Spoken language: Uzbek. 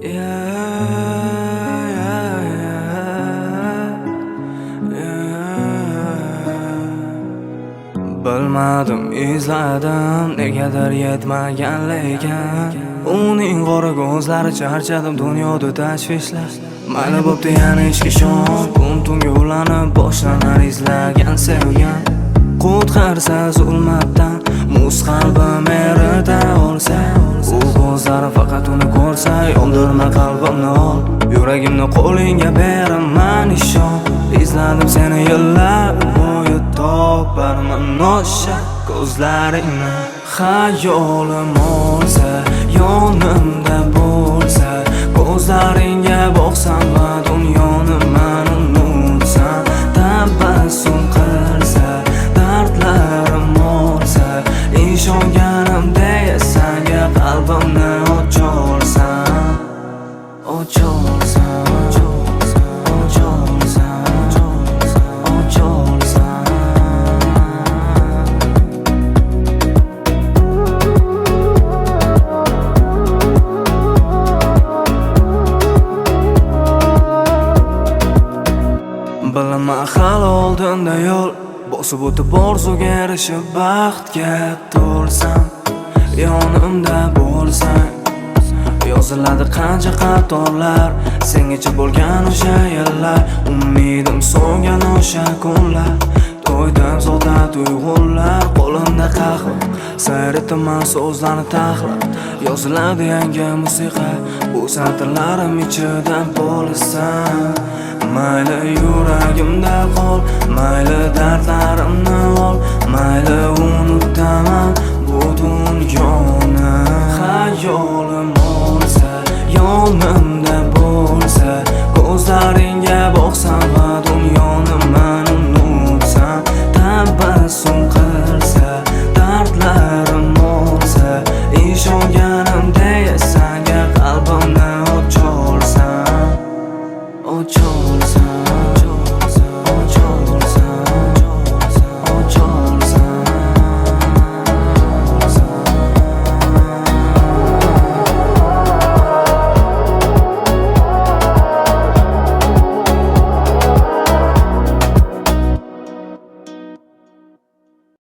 Yeah. Bilmadim, izladim, negadir yetmagan lekin uning qora ko'zlari. Charchadim dunyoda tashvishlar. Mayli, bo'pti, yana ishga ishon. Kun tunga ulanib boshlanar izlagan, sevgan. Qutqarsa zulmatdan, muz qalbim erita olsa, u ko'zlari faqat uni ko'rsa. Yondirma qalbimni, ol yuragimni, qo'lingga beraman, ishon. Izladim seni yillar bo'yi, toparman o'sha ko'zlaringni. Xayolim olsa, yonimda bo'lsa, ko'zlaringga boqsam va dunyoni man unutsam, tabassum qilsa, dardlarim olsa, ishonganimdek sanga qalbimni ocholsam, ocholsam, ocholsam, ocholsam. Bilaman, hali oldinda yo'l. Bosib o'tib orzuga erishib, baxtga to'lsam, yonimda bo'lsang. Yoziladi qancha qatorlar, sengacha bo'lgan o'sha yillar, umidim so'ngan o'sha kunlar. To'ydim soxta tuyg'ular. Qo'limda qahva, sayr etaman so'zlarni taxlab. Yoziladi yangi musiqa, bu satrlarim ichidan bo'lasan. Mayli, yuragimda qol, mayli, dardlarimni ol, mayli, unutaman bu dunyoni. Xayolim olsa, yonimda bo'lsa, ko'zlaringga boqsam va dunyoni man unutsam, tabassum qilsa, dardlarim olsa, ishonganimdek sanga qalbimni ocholsam, ocholsam.